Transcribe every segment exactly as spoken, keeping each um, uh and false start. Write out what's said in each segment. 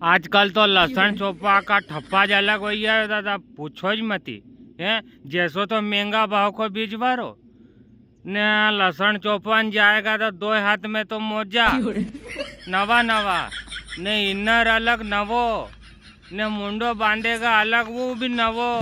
आजकल तो लसण चोपवा का ठप्पा ज अलग होई गया है दादा, पूछो ज मती। हैं, जैसो तो महंगा भाव को बीज भरो, ने लसण चोपवान जाएगा तो दो हाथ में तो मोजा, नवा नवा, ने इनर अलग नवो, ने मुंडो बांधेगा अलग, वो भी नवो।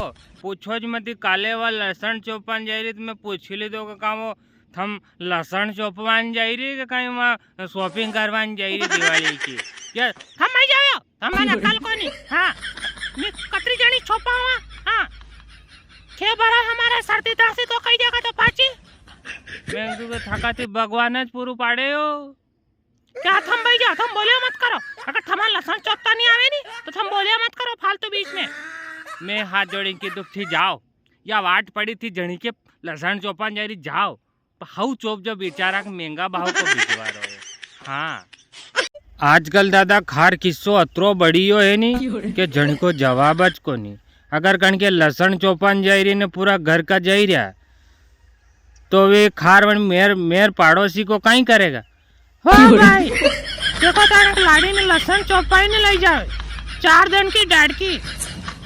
पूछो ज मती, काले वा लसण चोपवान जाई री, तो मैं पूछी लीधो के कां वो थम लसण चोपवान जाई री के कई वां shopping करवान जाई री दिवाली की? के थम आई जाओ, थमारे अकल कोनी। हाँ, मैं कतरी जणी चोपावा। हाँ, के बरा हमारे सर्दी खांसी तो कई देगा तो पाची। मैं तो थाका थी भगवान ज पूरू पाड़े हो। क्या थम भाई जाओ, थम बोलिया मत करो। अगर थमारे लसण चोपता नी आवे नी, तो थम बोलिया मत करो फालतू बीच में। मैं हाथ जोड़ी कीधु, थी जाओ, या वाट पड़ी थी जणी के लसण चोपवान जाई री, जाओ। पर हऊ चोप जो बेचारा के महंगा भाव को बिजवारो है। हाँ। आजकल दादा खार किस्सो अतरो बढ़ियो है नी के जणी को जवाब ज कोनी। अगर कण के लसण चोपवान जाई री ने पूरा घर का जाई रिया, तो वे खार वण मेर, मेर पाड़ोसी को काई करेगा? हो भाई, देखो तारे लाड़ी ने लसण चोपाई ने लई जावे, चार दिन की डाड़की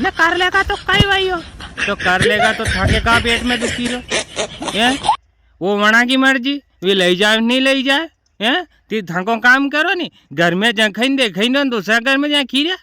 ने कर लेगा तो कई वई हो। तो कर लेगा तो थाके का पेट में दुखी रो? हैं? वो वणा की मर्जी, वे लई जावे नी लई जावे, हैं? ती थाको काम करो नी, घर में जखई ने देखई ने दूसरा घर में जा खीरा।